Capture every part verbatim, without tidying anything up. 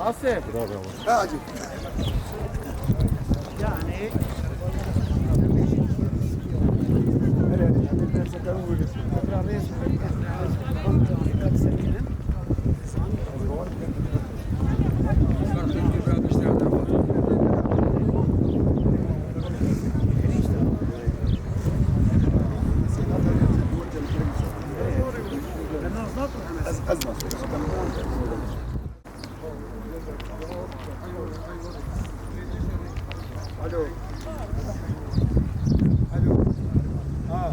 Asif. Bravo. Ha, hacı. Yani. Alo. Alo. Ha.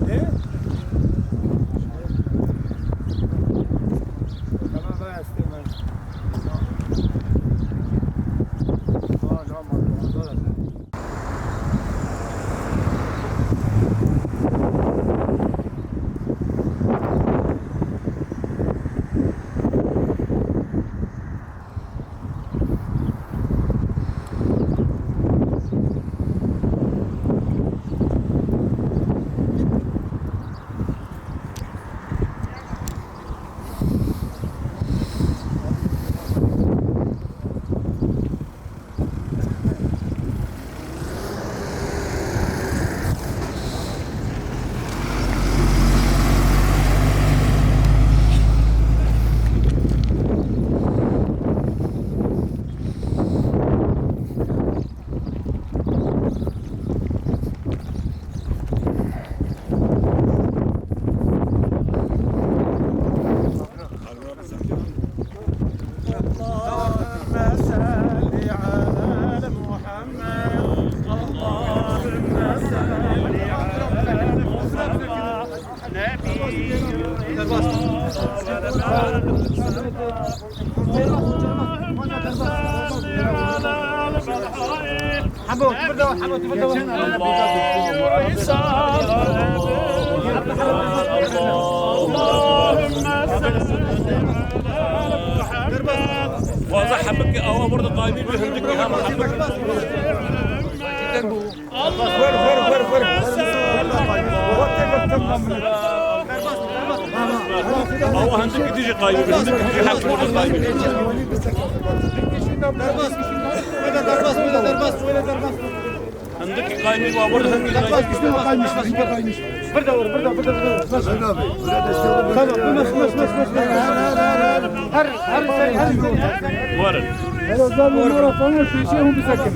Ne? Tamam, ben istemiyorum. Tamam, tamam, tamam. اللهم صل على محمد. اللهم صل على المصطفى نبي الرضا والبركة. اللهم صل على البحر. Hemo, tu bir daha, Hemo, tu bir daha. Xwaza hemikî awa burada qaymî bi hindikî hema hemikî. Ver, ver, ver, ver. Awa hindikî dijî qaymî bi hindikî dijî hemikî burada qaymî. Derbas, derbas, derbas. Hindikî qaymî wa burada hindikî qaymî. Burada vur, burada, burada, burada. Tamam, bas, bas, bas, bas. Her, her, her, her. Var. Hele zaten bunlara falan peşe hûn bisekin.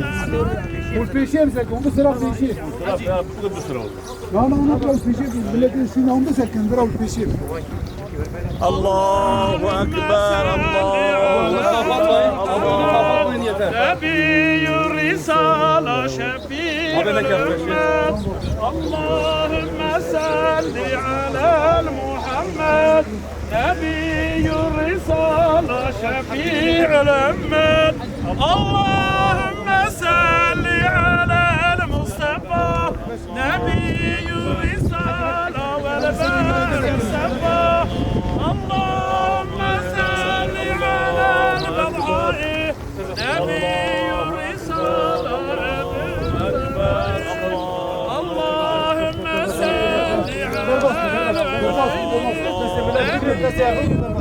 Hûn peşe bisekin, hûn bi sıra peşe. Sıra, sıra, bu da bu sıra. Na, na, na, bu peşe, milletin üstüne hûn bisekin, bira hûn peşe. Allahu Ekber, Allahu Ekber, Allahu Ekber. نبي الرسالة شفيع الأمة. اللهم صل على محمد نبي الرسالة شفيع الأمة. اللهم صل على المصطفى نبي الرسالة والبدر الصفا. اللهم صل على البضحاء نبي الرسالة. اللهم صل على البضحاء نبي الرسالة.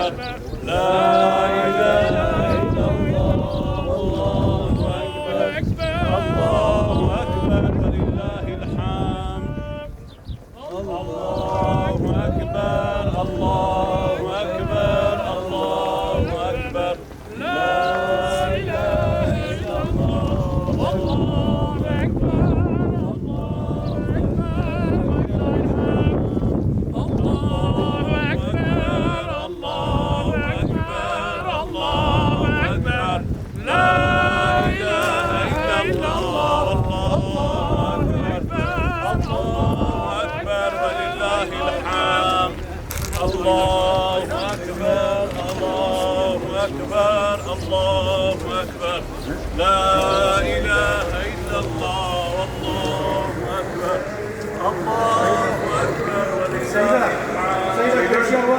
لا إله إلا الله. الله أكبر. الله أكبر. ولله الحمد. الله أكبر، الله أكبر، الله أكبر. لا إله إلا الله. الله أكبر، الله أكبر، ولله الحمد. الله أكبر، الله أكبر، الله أكبر. لا إله إلا الله. الله أكبر. الله أكبر ولله الحمد. الله أكبر. الله أكبر. الله أكبر. لا إله إلا الله. الله أكبر. الله أكبر ولله الحمد. الله أكبر.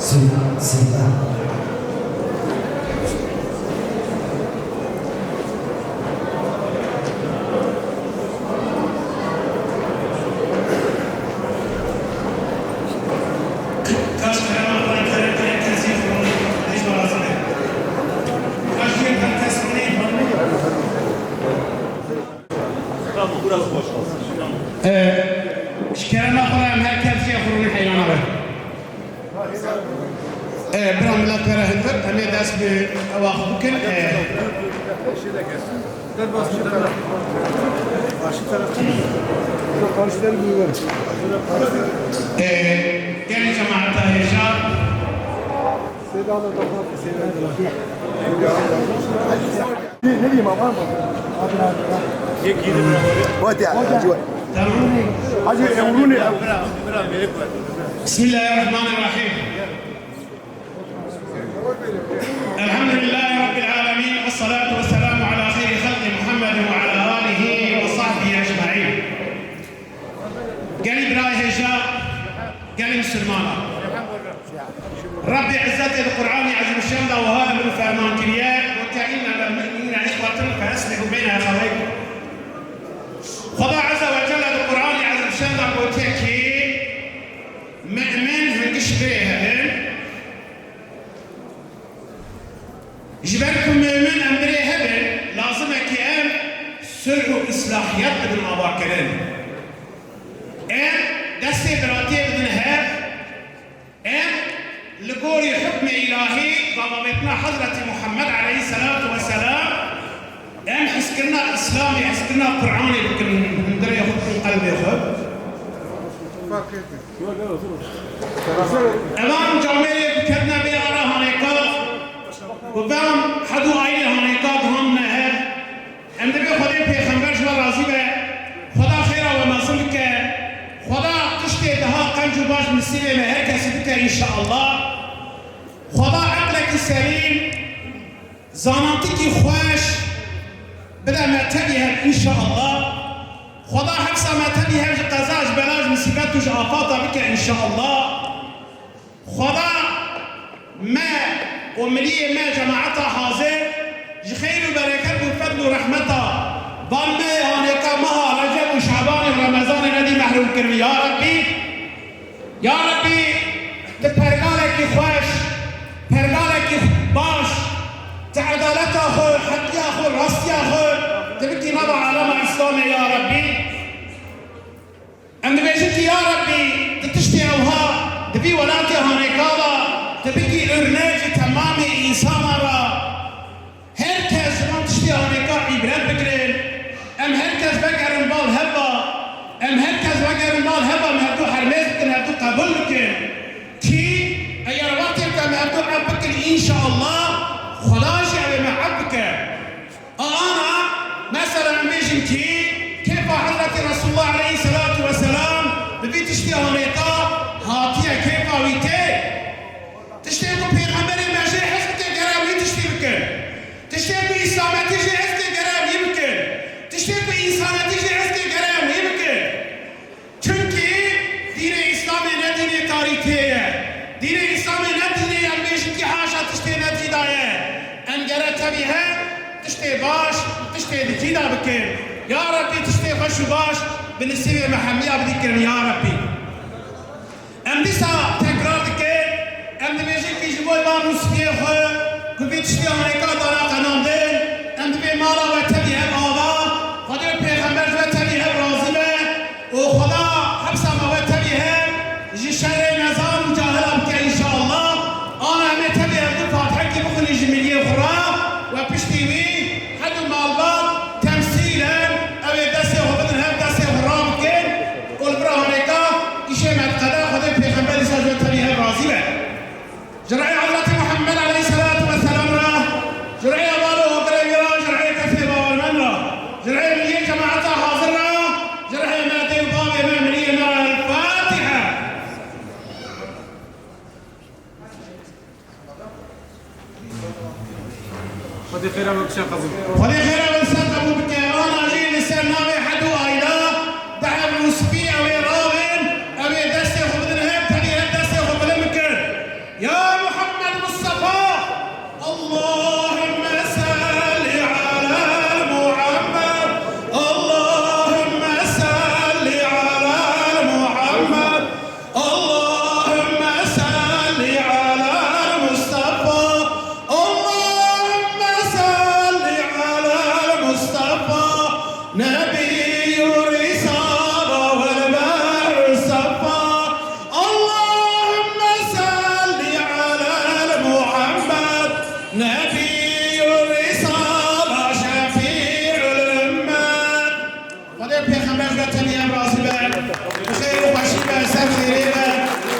Seyda, Seyda. Ee, ji kerema xwe re em her kes jê xwe rûnî heyrana be. Ee, bira milet were hindir, em ê dest bi ewa xwe bikin. Ee, ee, gelî cemaeta hêja. Ne diyeyim ama? Hadi, hadi. Hadi, Emrûnê. بسم الله الرحمن الرحيم. الحمد لله رب العالمين، والصلاة والسلام على خير خلق محمد وعلى آله وصحبه أجمعين. Gelî birayê hêja, gelî misilmana. Rebbê Îzzetê di Qur'anê Ezîmşşan de wiha emr û ferman kiriye, gotiye, "إن المؤمنين إخوة فأصلحوا بين أخويكم." Xweda Ezze ve Celle di Qur'anê Ezîmşşan de gotiye ki, mu'min hingî ji birê hebin. Ji ber ku mu'min em birê hebin, lazim e ki em sulh û islahiyet bidin avakirin. Em destê biratiyê bidin hev, em li gorî hukmê îlahî, gavavêtina Hezretî Muhammed aleyhisselatu vesselam, em hizkirina Îslamê, hizkirina Qur'anê bikin hundirê xwe, bikin qelbê xwe. Evan camêrê ku ketine vê ara hanêka, ku van hed û aîlê hanêka gihandine hev, em dibê Xwedê Pêxember ji we razî be, Xweda xêra we mezin bike, Xweda tiştê daha qenc û baş bi nisîbê me her kesî bike înşeallah. Xweda eqlekî serîn, zanantikî xweş bide me tevî hev înşeallah. Xweda hefsa me tevî hev ji qeza, ji bela, ji misîbet û ji afata bike înşeallah. Xweda me û miliyê me, cemaeta hazir, ji xeyr û bereket û fedl û rehmeta van mehê hanêka, meha Receb û Şabanê û Remezanê nedî mehrum kiribî ya Rebbî. Ya Rebbî, tu pergalekî xweş, pergalekî baş, tu edaleta xwe, heqiya xwe, rastiya xwe, tu bikî nava alema Îslamê ya Rebbî. Em dibêjin ki ya Rebbî, tu tiştê ewha di vî welatê hanêka de, Bikî örnek ji temamê însana re. Her kes ji van tiştê hanêka îbret bigirin. Em her kes vegerin bal hev ve. Em her kes vegerin bal hev ve, em hevdû hermêz bikin, hevdû qebûl bikin. Kî eger wextê ku em hevdû ef bikin, înşeallah, Xweda jî ew ê me ef bike. A ana, mesela em bêjin kî kêfa Hezretî Resulullah aleyhisselatu vesselam bi vî tiştî hanêka hatiye, kêfa wî tê. Tiştê ku pêxemberê me jê hez bike, gere em wî tiştî bikin. Tiştê ku îslametî jê hez bike, gere em wî bikin. Tiştê ku însanetî jê hez bike, gere em wî bikin. Çimkî dînê Îslamê ne dînê tarîtiyê ye. Dînê Îslamê ne dînê ye em bêjin kî haşa tiştê ne tî de ye. Em gere tevî hev tiştê baş, tiştê di tî de bikin. Ya Rebbî tiştê xweş û baş bi nisîbê me hemiya bidî kirin ya Rebbî. Em dîsa tekrar dikin, em dibêjin kî ji bo van rûspiyê xwe ku vî tiştê hanêka dana qenandin, em dibê mala we tevî hev ava, Xwedê û Pêxember ji we tevî hev razî be û Xweda hepsa me we tevî hev ji şerê nezan û cahila bike înşeallah. Ana em ê tevî hev du fatihekî bixwînin ji miliyê xwe re we piştî wî Hel û malbat temsîl in, ew ê destê xwe bidin hev, destê xwe rabikin û li vir hanêka îşê me diqede, Xwedê pêxember îsa ji we tenê hev razî be. Ji rihê Hezretî Muhammed aleyhisselatu vesselam re, ji rihê heval û hogirê wî re, ji rihê kesê bawermend re, ji rihê miliyê cemaeta hazir re, ji rihê me dê û bavê me miliyê me re. El Fatiha. Xwedê xêra we kişa qebûl bike. Xwedê xêra we ser qebûl bike. Ana jî li ser navê Hed û Ayla, di ev rûspî ew ê rawin, ew ê destê xwe bidin hev, tenê hev destê xwe bilind bikin. Ya Muhammed Mustafa, Allahümme salli ala Muhammed, Allahümme salli ala Muhammed. اللهم صل على المصطفى، اللهم صل على المصطفى، نبي الرسالة والبحر الصفا. اللهم صل على محمد، نبي الرسالة، شفيع الأمة. Xwedê pêxember ji we tenê hev razî be. Bi xêr û xweşî be, ser xêrê be.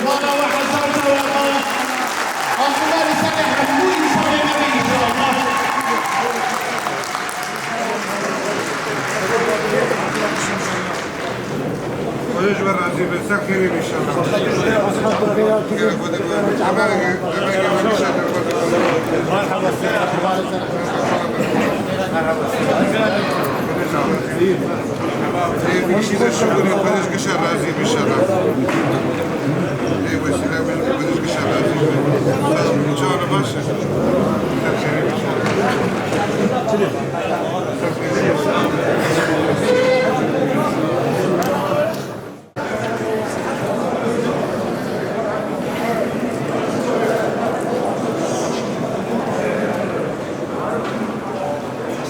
Mala we hezar cara be. Aqîbe li serê hemû însanê me be înşeallah. Xwedê ji we razî be, ser xêrê be înşeallah. Ê, bi giştî de şukurê, Xwedê ji gişa razî be înşeallah. Ê, wesîle be, Xwedê ji gişa razî be. Can baş e.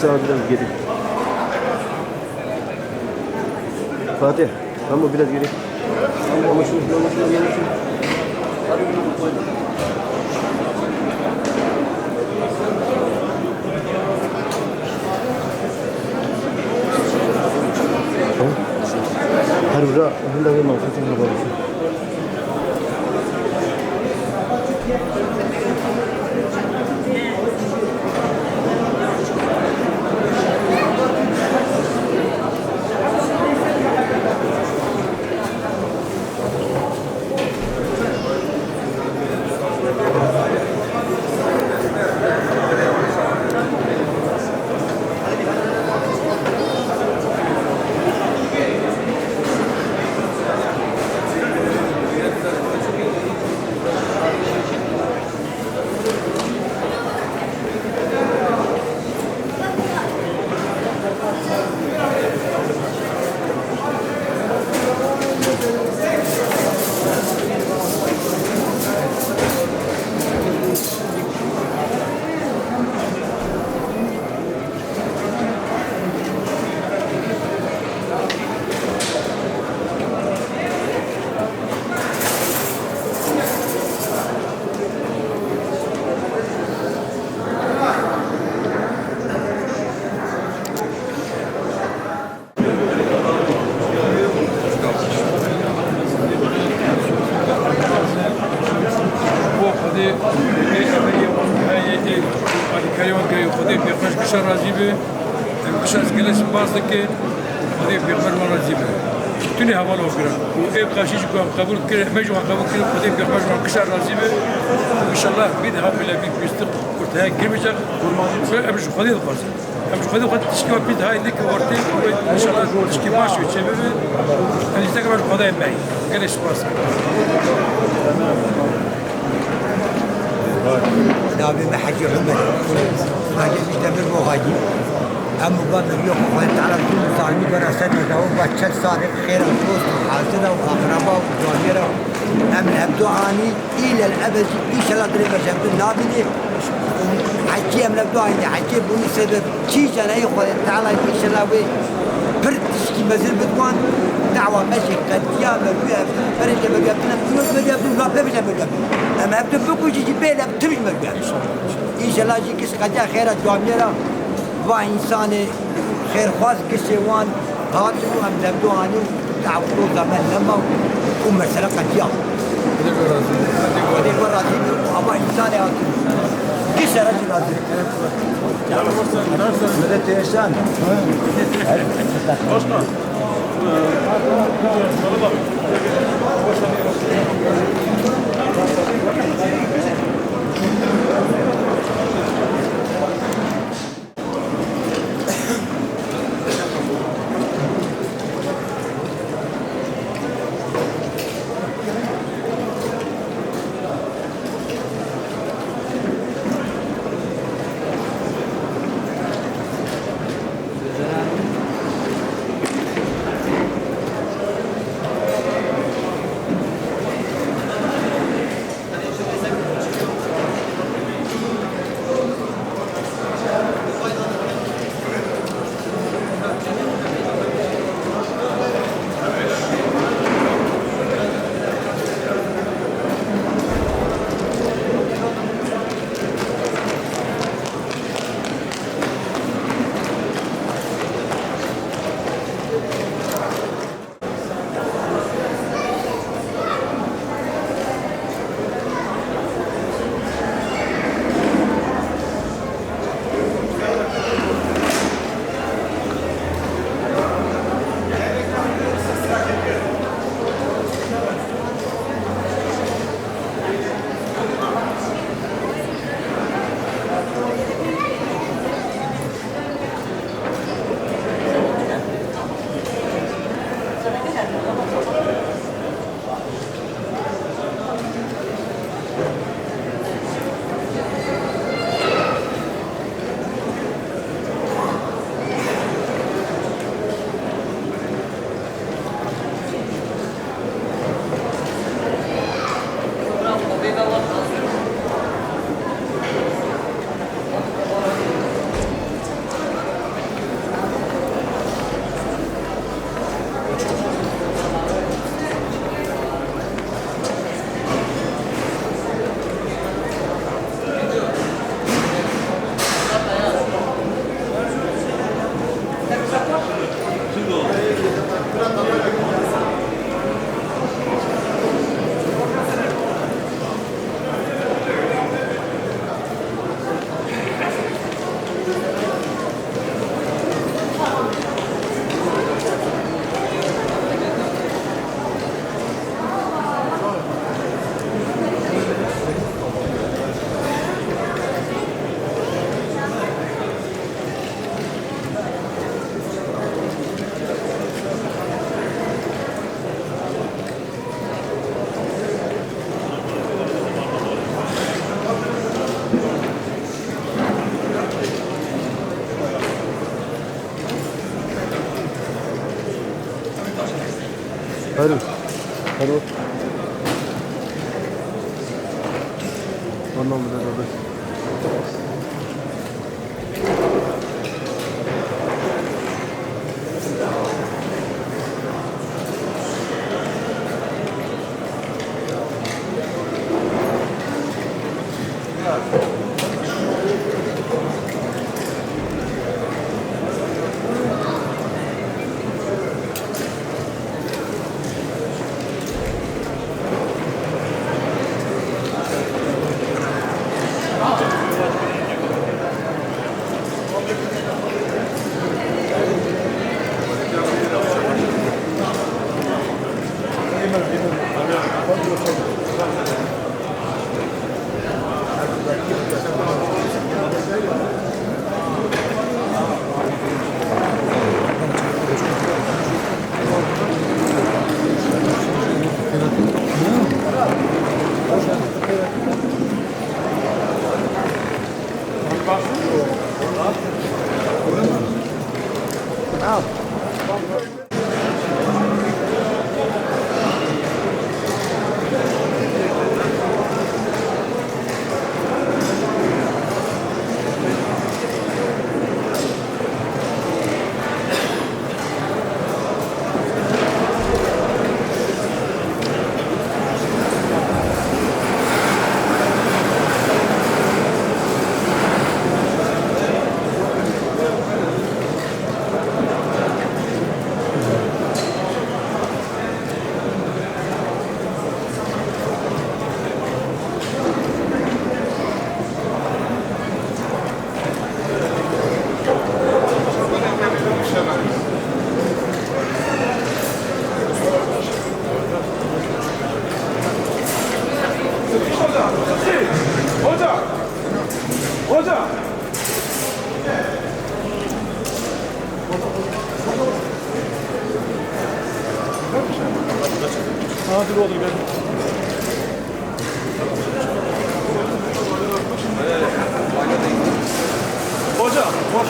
Sağ ol, biraz geri. Fatih, ama biraz geri. Ama şu, ama şu, ama şu. Her bira, hunda bir mantıklı bir bakışı. Alîkarî wan kirî, Xwedê pêxweş gişa razî be. Em gişa ez gelek spas dikin. Xwedê pêxweş wan razî be. Tunê heval wan kirin. Û ê qaşî jî ku em qebûl kirin, me jî wan qebûl kirin. Xwedê pêxweş wan gişa razî be. Înşallah bî daha bile bî pîstik ortaya girmeyecek. Ve em ji Xwedê dixwazin. Em ji Xwedê xwe tişkî wan pî daha neke ortê. Înşallah tişkî baş wê çêbibe. Em îsteke me ji Xwedê me. Gelek spas. Navê me Hecî Omer. Hecî Demir Boğacı. Em û ba meriyo Xwedê Teala zû zanî bera ser me dawo ba çel salê xêra dost û hazira û aqraba û camêra. Em li hevdu anî îlel ebed înşallah dilê me ji hevdu nabînê. Hecî em li hevdu anî hecî bûnî sebeb çî canayê Xwedê Teala înşallah wê pir tişkî mezin bidwan. Dawa me jî qetiya meriyo hevdu berê jî meriyo hevdu ne meriyo hevdu la pê bije meriyo hevdu. Em hevdu bikujî jî bê lem tim ji meriyo hevdu. Înşallah jî giş qetiya xêra camêra va însanê xêrxwaz gişê wan hatin û em devdu anî û dawet roza me nema û mesele qetiya. Xwedê we razî be û ava însanê hatin. Gişe re jî razî be. Milletê êşan. Başkan. Her, her o. Ondan bile de. Aa, dur oğlum, gel. Hocam, hoş.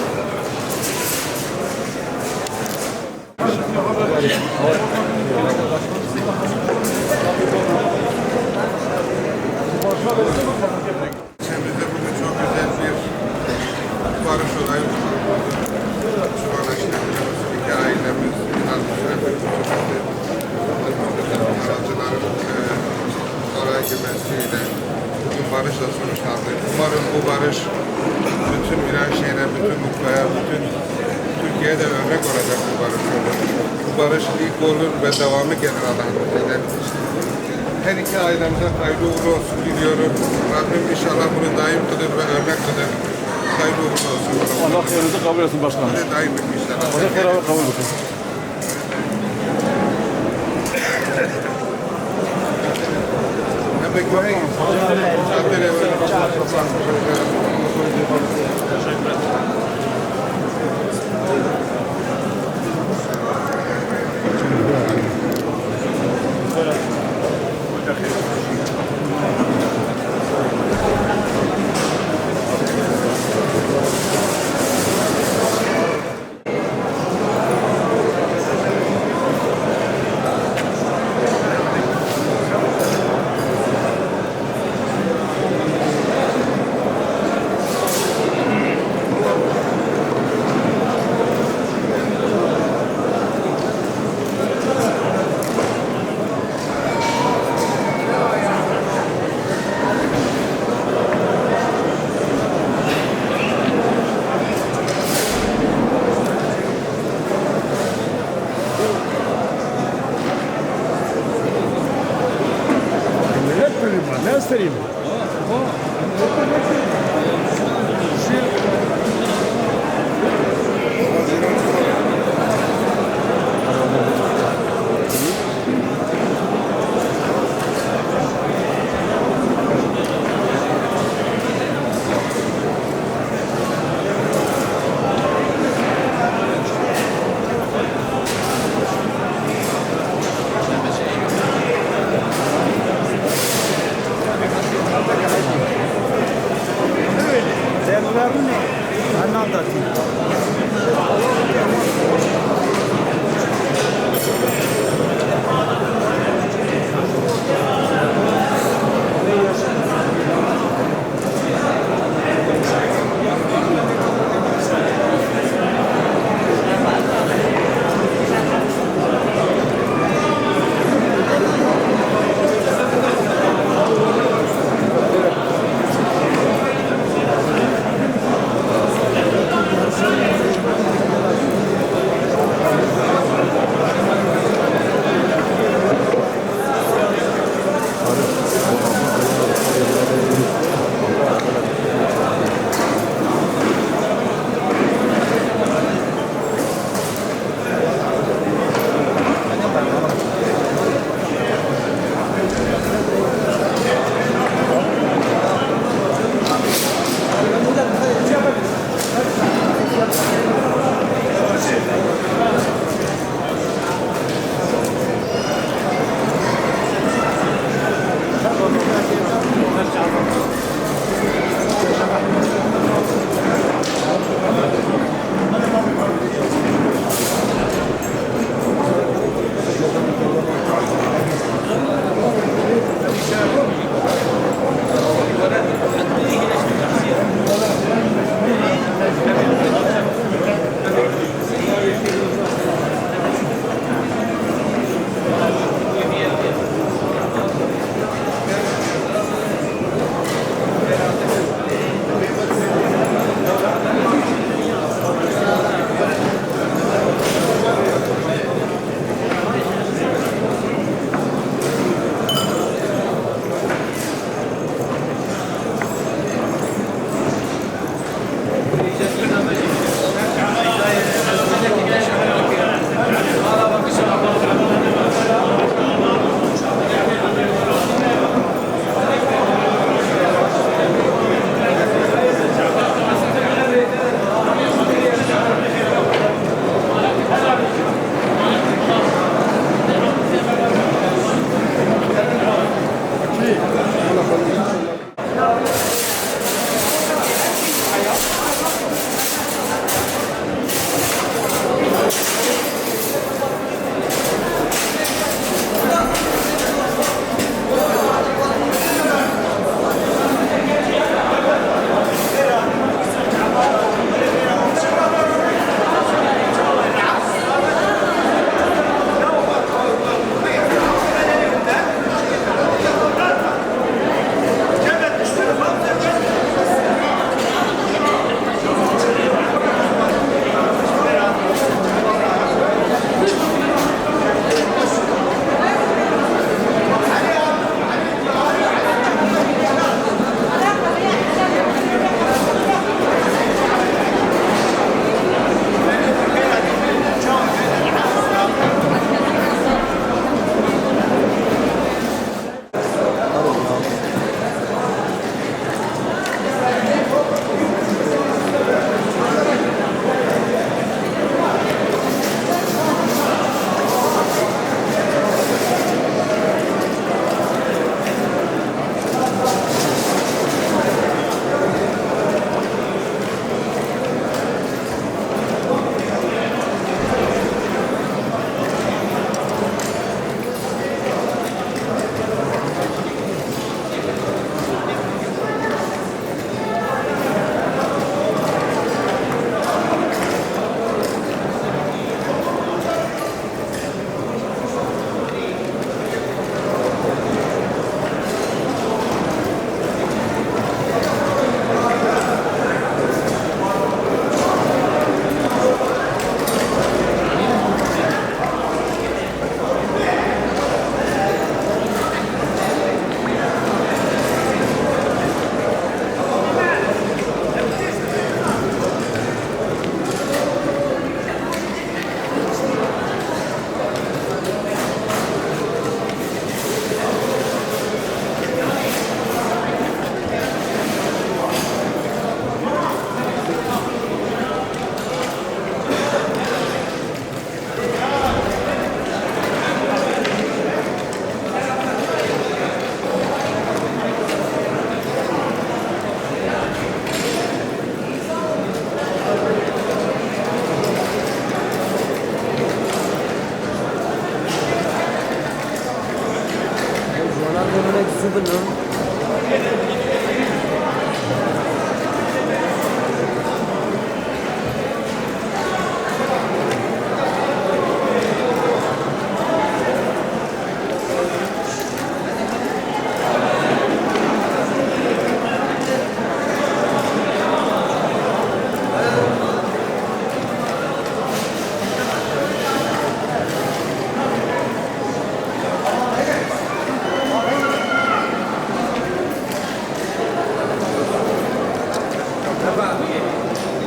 Geçen bizde bugün çok özel bir barış olayı oldu. Şu an işte biliyoruz, iki ailemiz, Yunan Müsref ve Müsref'te aracıların, e, araya girmesiyle bugün barışla sonuçlandı. Umarım bu barış bütün Viranşehir'e, bütün Urfa'ya, bütün Türkiye'ye de örnek olacak bir barış olur. Bu barış ilk olur ve devamı gelir Allah'ın izniyle. Her iki ailemize hayırlı uğurlu olsun diliyorum. Rabbim inşallah bunu daim kılır ve örnek kılır. Hayırlı uğurlu olsun. Allah hayırınızı kabul etsin başkanım. Böyle daim inşallah. Hoca, beraber kabul olsun. Hem de güven. Millet prima, ne istedim?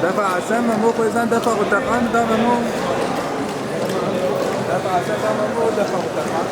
Defa Esen Memo, xwêzan defa Quteqan da Memo. Defa Esen da Memo, defa Quteqan.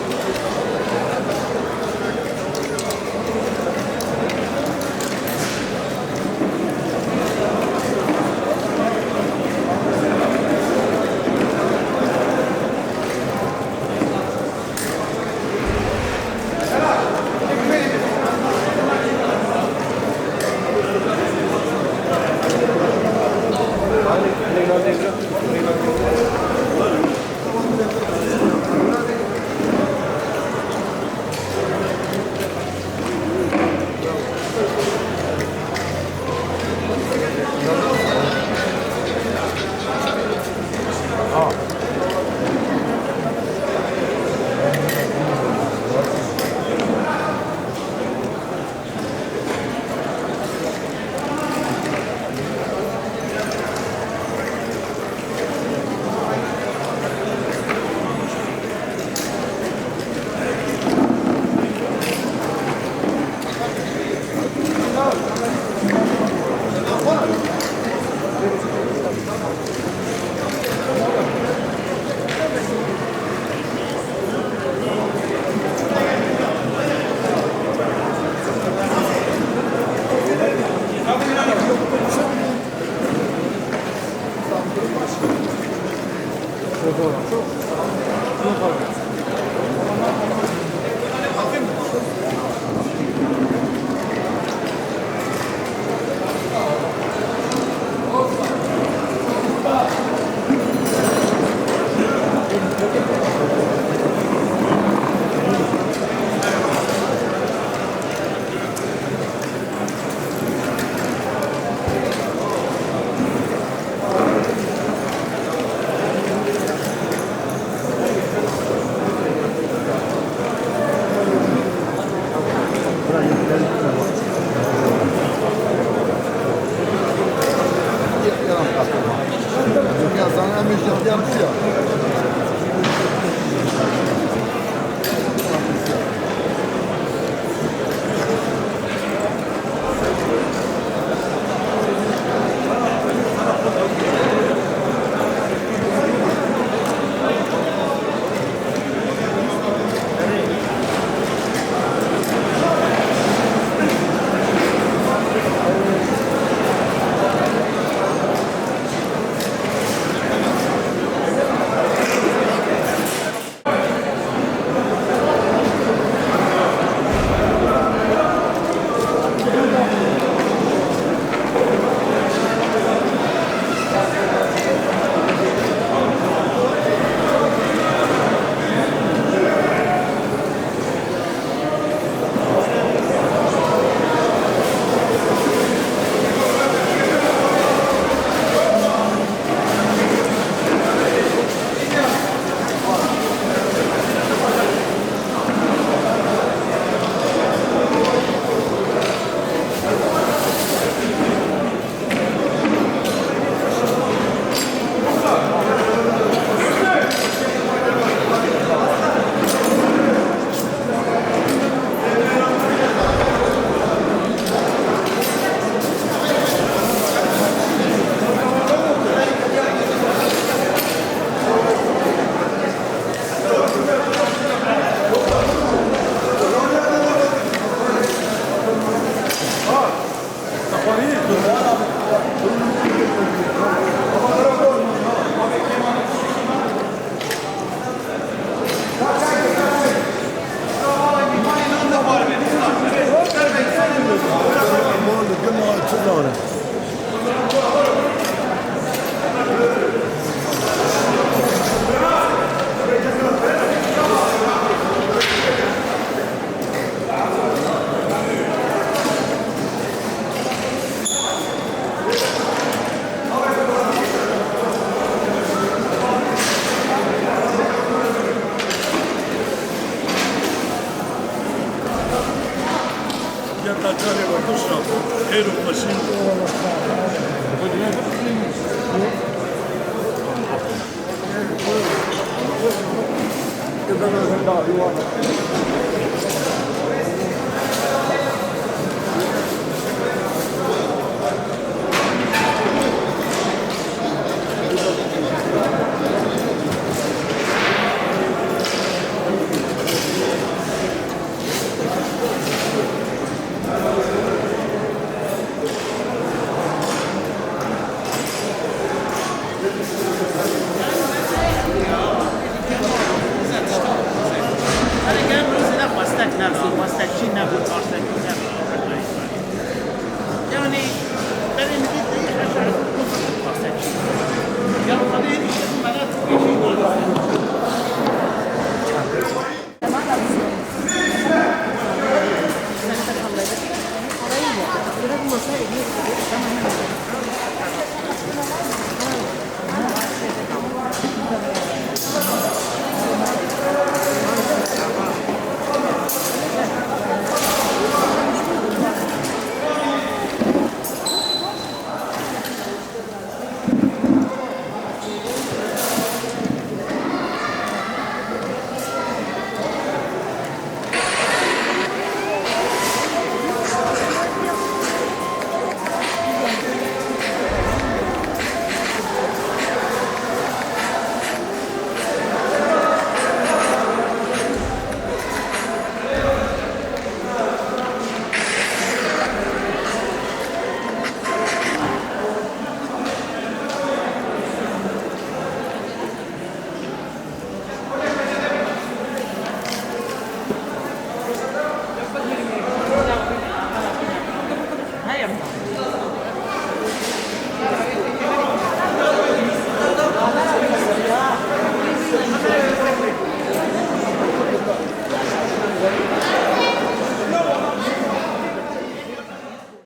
Ya te carê we xweş ra, xêr û xweşî.